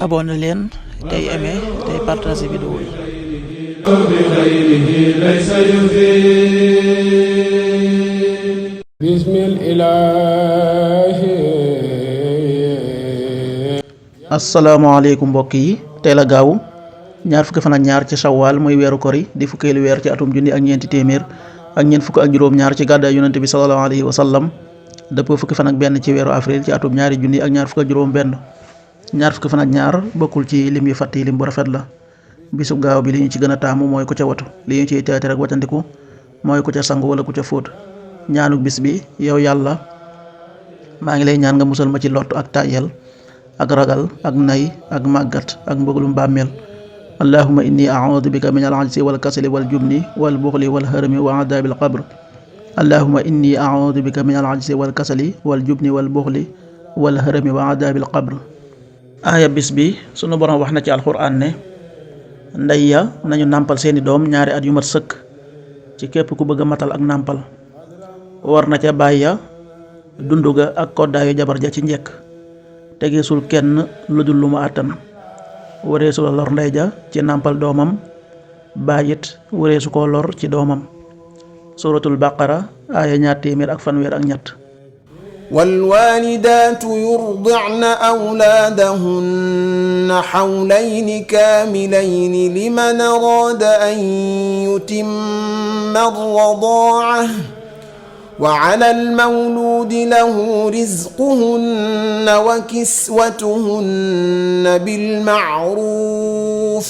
abonné leen tey aimé tey partagé vidéo yi. asalaamaaleykum mbokk yi, tey la gaaw ñaar fukki fan ak ñaar ci Shawwal muy weeru kori di fukkeelu weer ci atum junni ak ñeenti téeméer ak ñeent fukk ak juróom-ñaar ci gàddaay yonente bi sallallahu alayhi wa sallam dëppoo fukki fan ak benn ci weeru avril ci atum ñaari junni ak ñaar fukk ak juróom benn. ñaar fukki fan ak ñaar bokkul ci lim yu fàtt yi, lim bu rafet la. bisub gaaw bi li ñu ci gën a taamu mooy ku ca watu, li ñu ciy teete rek watandiku mooy ku ca sangu wala ku ca fóot. ñaanuk bis bi: yow yàlla, maa ngi lay ñaan nga musal ma ci lott ak tàyyel ak ragal ak nay ak màggat ak mbëggalum bàmmeel. allahumma inni a'udhu bika min al-'ajzi wal kasali wal jubni wal buxli wal harami wa adabil qabr. allahumma inni a'udhu bika min al-'ajzi wal kasali wal jubni wal buxli wal harami wa adabil qabr. aaya bis bi sunu borom wax na ci alxuraan ne ndey ya nañu nàmpal seeni doom ñaari at yu mat sëkk ci képp ku bëgg a matal ak nàmpal. war na ca baay ya dundu ga ak koddaayu jabar ja ci njëkk, tegeesul kenn lu dul lu mu àttan. wareesu la lor ndey ja ci nàmpal doomam, baay it wareesu koo lor ci doomam. suratul baqara aaya 203. والوالدات يرضعن أولادهن حولين كاملين لمن أراد أن يتم الرضاعة وعلى المولود له رزقهن وكسوتهن بالمعروف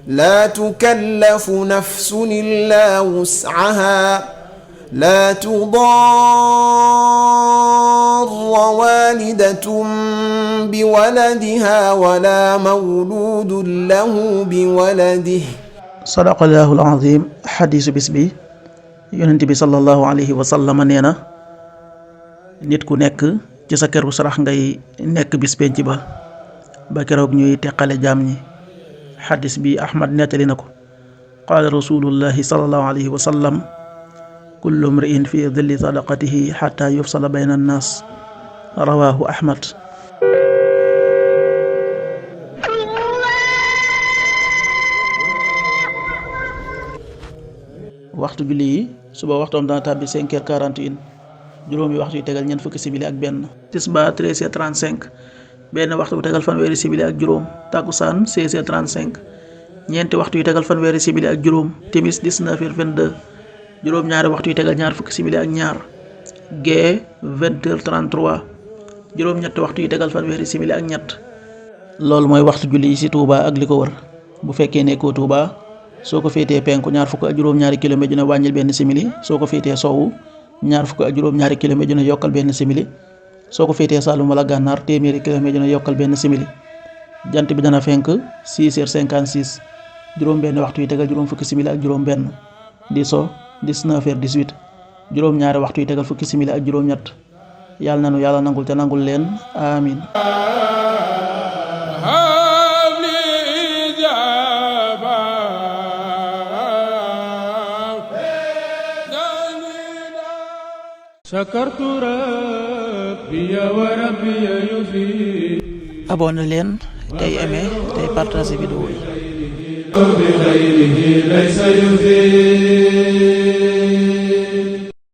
لا تكلف نفس إلا وسعها لا تضار والدة بولدها ولا مولود له بولده. sadaqallahul azim. xadiisu bis bi, yonent bi sallallahu alayhi wa sallam nee na nit ku nekk ci sa këru sarax ngay nekk bis penc ba keroog ñuy teqale jaam ñi. xadiis bi Ahmad nettali na ko. qaala rasulullahi sallallahu alayhi wa sallam: kullu mri'in fi dilli sadaqatihi xataa yufsala bayna annaas. rawaahu Ahmad. waxtu julli yi: suba waxtoom dana tàbbi 5h41, juróomi waxtu yu tegal ñeent fukki simili ak benn. tisbaar 13h35, benn waxtu bu tegal fanweeri simili ak juróom. takkusaan 16h35, ñeenti waxtu yu tegal fanweeri simili ak juróom. timis 19h22, juróom-ñaari waxtu yu tegal ñaar fukki simili ak ñaar. gee 20h33, juróom-ñetti waxtu yu tegal fanweeri simili ak ñett. loolu mooy waxtu julli yi ci Touba ak li ko wër. bu fekkee nekkoo Touba, soo ko féetee penku ñaar fukk ak juróom-ñaari kilomètre ju ne wàññil benn simili. soo ko féetee sowwu ñaar fukk ak juróom-ñaari kilomètre ju ne yokkal benn simili. soo ko féetee Saalum wala Gànnaar téeméeri kilomètre ju ne yokkal benn simili. jant bi dana fenk 6h56, juróom benn waxtu yu tegal juróom fukki simili ak juróom benn. di so 19h18, juróom-ñaari waxtu yu tegal fukki simili ak juróom-ñett. yàlla nanu yàlla nangul te nangul leen, amin. abonné leen tey aimé tey partagé vidéo yi.